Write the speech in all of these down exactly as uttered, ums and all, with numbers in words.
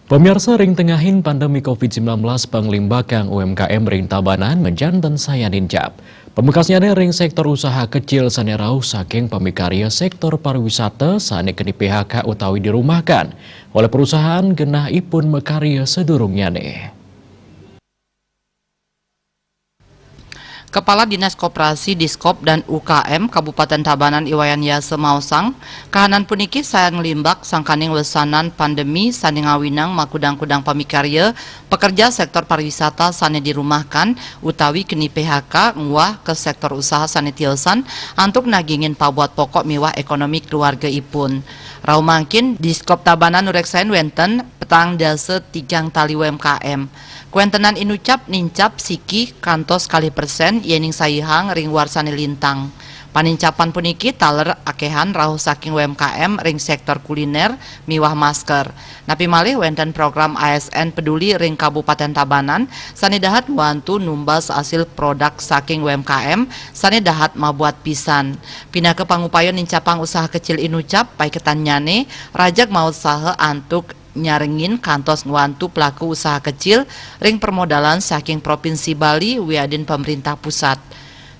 Pemirsa, ring tengahing pandemi covid sembilan belas, panglimbakang U M K M ring Tabanan menjanten sayan nincap. Pamekasnyané ring sektor usaha kecil sané rauh saking pamikarya sektor pariwisata sané keni P H K utawi dirumahkan oleh perusahaan genah ipun makarya sadurungnyané. Kepala Dinas Koperasi, Diskop, dan U K M Kabupaten Tabanan I Wayan Yasa maosang, kahanan puniki sayan nglimbak sangkaning wesanan pandemi sané ngawinang makudang-kudang pamikarya pekerja sektor pariwisata sané dirumahkan utawi keni P H K nguah ka sektor usaha sané tiosan antuk nagingin pabuat pokok miwah ekonomi keluarga ipun. Rauh mangkin, Diskop Tabanan nureksain wénten petang dasa tigang tali U M K M. Kawéntenan inucap nincap siki kantos kalih persen yéning saihang ring warsané lintang. Panincapan puniki taler akéhan rauh saking U M K M ring sektor kuliner miwah masker. Napi malih wénten program A S N Peduli ring Kabupaten Tabanan sané dahat ngwantu numbas asil produk saking U M K M sané dahat mabuat pisan. Pinaka pangupaya nincapang usaha kecil inucap, paiketannyané rajeg mautsaha antuk nyarengin kantos ngwantu pelaku usaha kecil ring permodalan saking Provinsi Bali wiadin pemerintah pusat.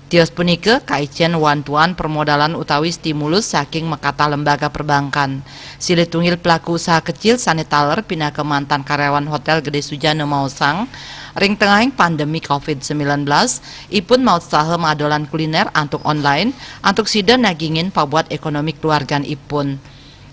Tios punika kaicén wantuan permodalan utawi stimulus saking makatah lembaga perbankan. Silih tunggil pelaku usaha kecil sané taler pinaka mantan karyawan Hotel Gedé Sujana maosang, ring tengahing pandemi covid sembilan belas, ipun mautsaha madolan kuliner antuk online antuk sida nagingin pabuat ekonomi keluargan ipun.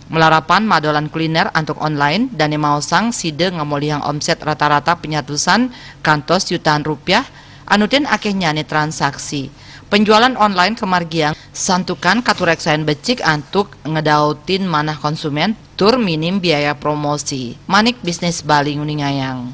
Malarapan madolan kuliner antuk online, dané maosang sida ngamolihang omset rata-rata penyatusan kantos jutaan rupiah, anu tin akéhnyané transaksi. Penjualan online kamargiang santukan katureksain becik antuk ngedautin manah konsumen tur minim biaya promosi. Manik Bisnis Bali nguningayang.